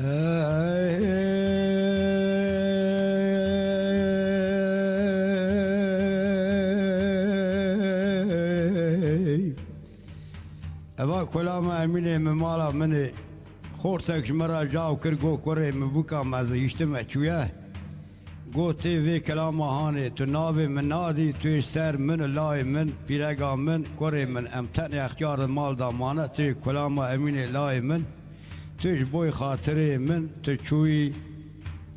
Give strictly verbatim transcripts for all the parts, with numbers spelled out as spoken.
Eva kolama Emînê min mala min ê. Xortek ji min re caw kir, got, "Kurê min, bûka me zihiştime çûye." Got, "Tê vê kelama hanê, tu navê min nadî, tu yê ser min û layê min, pîrega min, kurê min, em tenê extiyar di mal de mane, tu yê kulama Emînê layê min, tu yê ji boy xatirê min, tu çûyî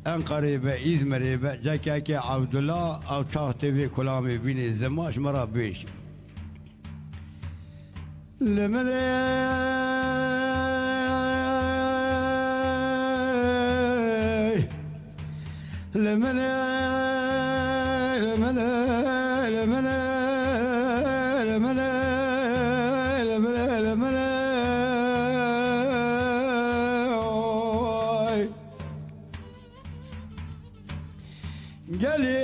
Enqerê be, Îzmirê be, cekekê Evdula, ew çax tê vê kulamê bînê zima ji min re bêjî." Li min ê, li min ê, li min ê, li min ê, li min ê, li min ê, li min ê, li min ê, oy. Gelî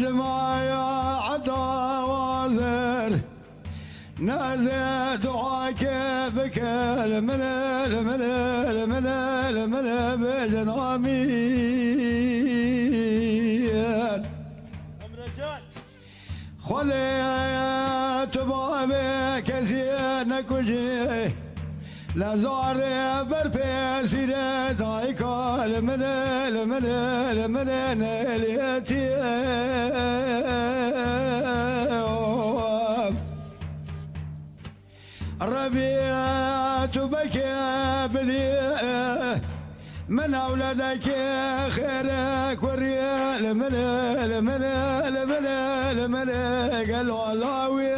ji maya heta wazir, nezê duake bike, li min ê, li min ê, li min ê, li min ê, bêjin amîn. Emrecan. Xwedê tu bavê kesî nekujî, lê zarê ber pê sîrê dayika li min ê, li min ê, li min ê nêlîtî. Rebî tu bekê bidî, min ewledekê xêrê kurî, li min ê, li min ê, li min ê, li min ê, li min ê, gelo lawî.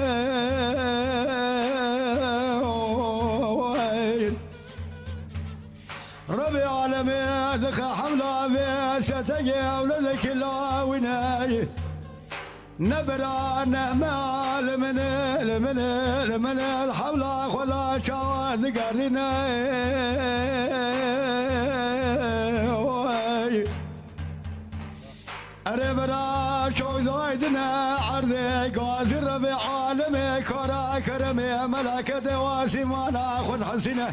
Rebî alemê dixe hemla vê şetegê ewledekî lawî ney. Ne bira ne me, li min ê, li min ê, li min ê, li hewla xwe de çawa digerîne, oy. Erê bira çok daydine erdê, gazî Rebê alemê, kara keremê, meleketê wasîmana xwe dihesîne.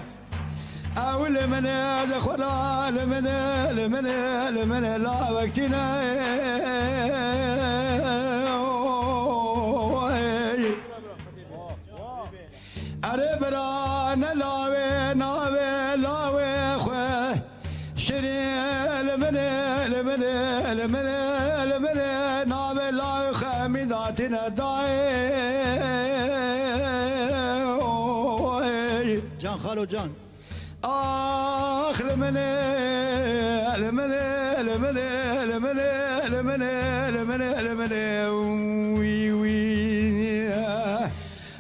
Ew li min ê, li xwe ra li min ê, li min ê, li min ê, lawek tîne. Erê bira ne lawê, navê lawê xwe. Şirî li min ê, li min ê, li min ê, li min ê, navê lawê xwe min datîne dayê. Can xalo can. Ax li min ê, li min ê, li min ê, wî, wî.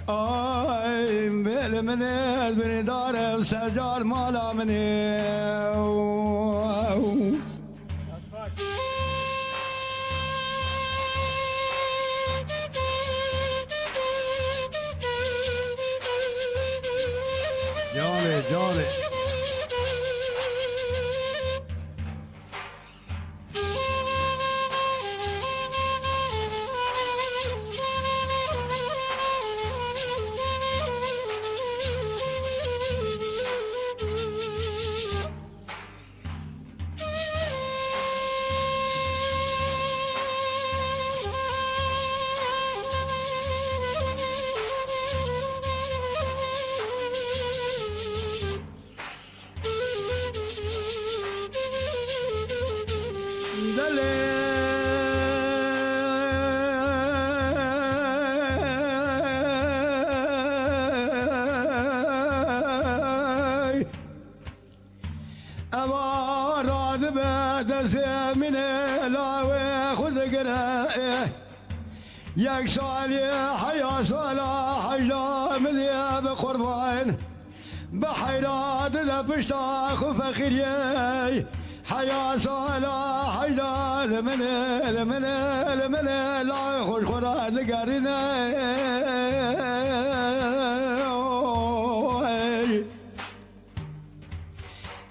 Ay, bê li min ê, binê dar ev secar mala min ê. Canê, canê. Eva radibe destê min ê, lawê xwe digire. Yek salî heya sala heyda min ê bi qurban. Bi heyra dide pişta xwe feqîriyê. Heya sala heyda li min ê, li min ê, li min ê, lawê xwe ji xwe re digerîne.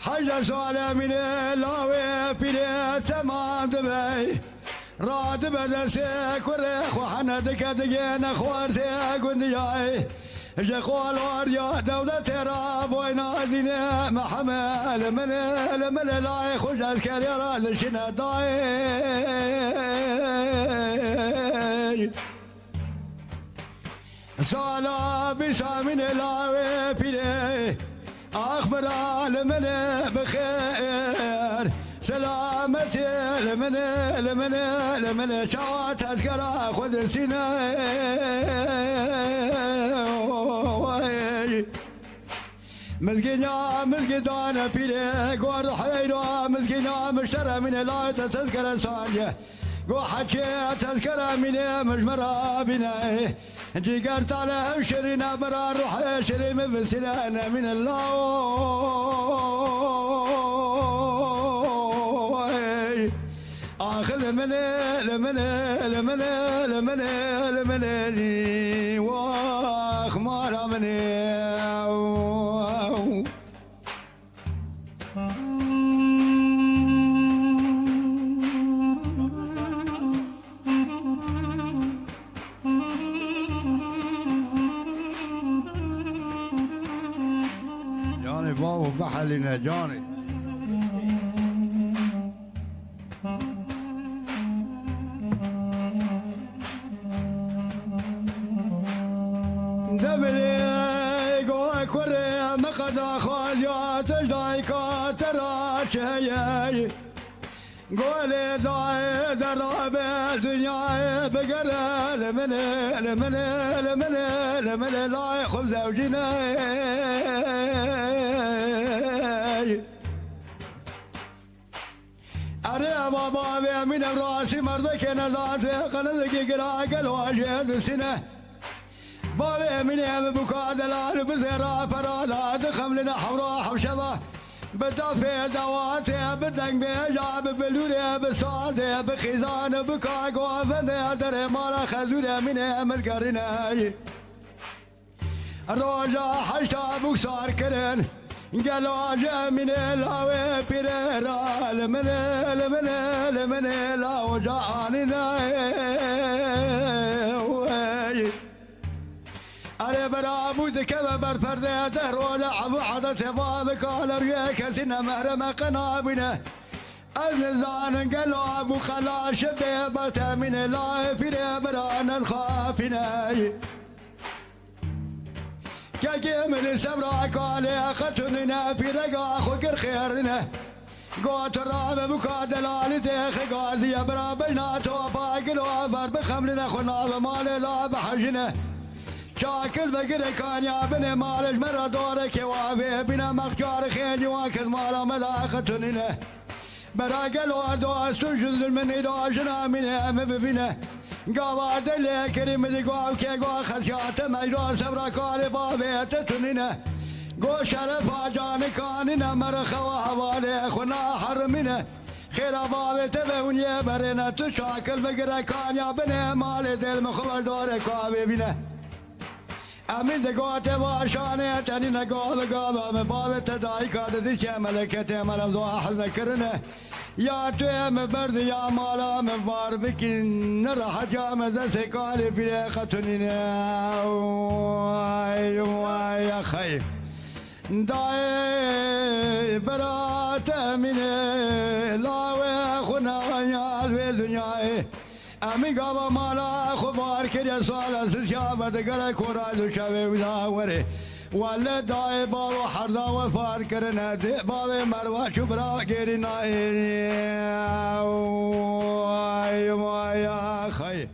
Heyde salê min ê, lawê pîrê temam dibe. Radibe destê kurê xwe hene dike digêne xwartê gundiyayê. Ji qoloriya dewletê re boyna dînê Mihemed, li min, li min layê xwe ji eskerê re dişine dayê. Sala bîsamînê lawê pîrê, ax mira li min bi xêr. Selametê li min, li min, li min, çawa tezkera xwe disîne. Mizgînya, mizgîdane pîrê, gor heyra, mizgînya miştere mîne, layê te tezkere saniye. Go heçê tezkere mîne, mijmera bîne. Cîger tale ev şirîne bira ruhê şirî min visîle nemîne lawê. Ax li min, li min, li min, li min, li min, wax mala min. Canê bavo bihelîne canê. Demirê go kurê me qeda xwaziya te dayka te ra çeye. Golê dayê derabe dinyayê bigere li min, li min, li min, li min layê xwe zewcîne. Erê eva bavê min ev rastî merdekê nezatê qelizekî gira gelo jê disîne. Bavê min em bi ka delal bi zêra ferada dixemline hewra hewşeva. Bi dafê dawatê, bi dengbêja, bi bilûrê, bi sazê, bi xîzanê, bi ka govendê derê mala xezûrê min em digerîne. Roja heşta bûk sar kirin, gelo ji Emînê lawê pîrê ra li min, li min, li min law ca anîne. Wey. Erê bira bû dikeve ber perdê de, roja ev û edetê va dikale rûyê kesî ne mehreme qe nabîne. Ez nizanin gelo ev û xela şibê bertemîne layê pîrê bira nedixafîne. Kekê min li sevra kalê qetunîne, pîrega xwe kir xêrine. Got rabe bûka delalî tê xigazî ye, bira bejna topa gilo ver bixemlîne xwe nave malê da bihejine. Çakil vegire kanya binê malê ji me re doreke wavê bîne mexkar xêncî wan kes mala me da qetunîne. Bera gelo dost û ji min îro jina mîne em bibîne. Gava de lê kirî min digo ew kê go xesiyate me îro sevra karê bavê te tunîne. Go şerefa canikanîne me re xewa hevalê xwe naherimîne. Xêra bavê te ve hûn yê berêne tu çakil bigire kanya binê malê dêl min xwe berdorê kavê bîne. Emîn digote va şanê tenîne gava gava me bavê te dayika didî ke meleketê me lewdo ehz nekirine. Ya tu ê min berdî ya mala min bar bikî. Ne rehet ya me destê kalê pîrê qetunîne. Way, way, ya xey. Dayê bira te Emînê lawê xwe nayal vê dinyayê. Emîn gava mala xwe bar kiriye sala sisya ve digere koray du çavê wî da werê. Wele dayê bavo herda wefat kirine dê bavê merva çû bira gêrî nayê. Ay maya xey.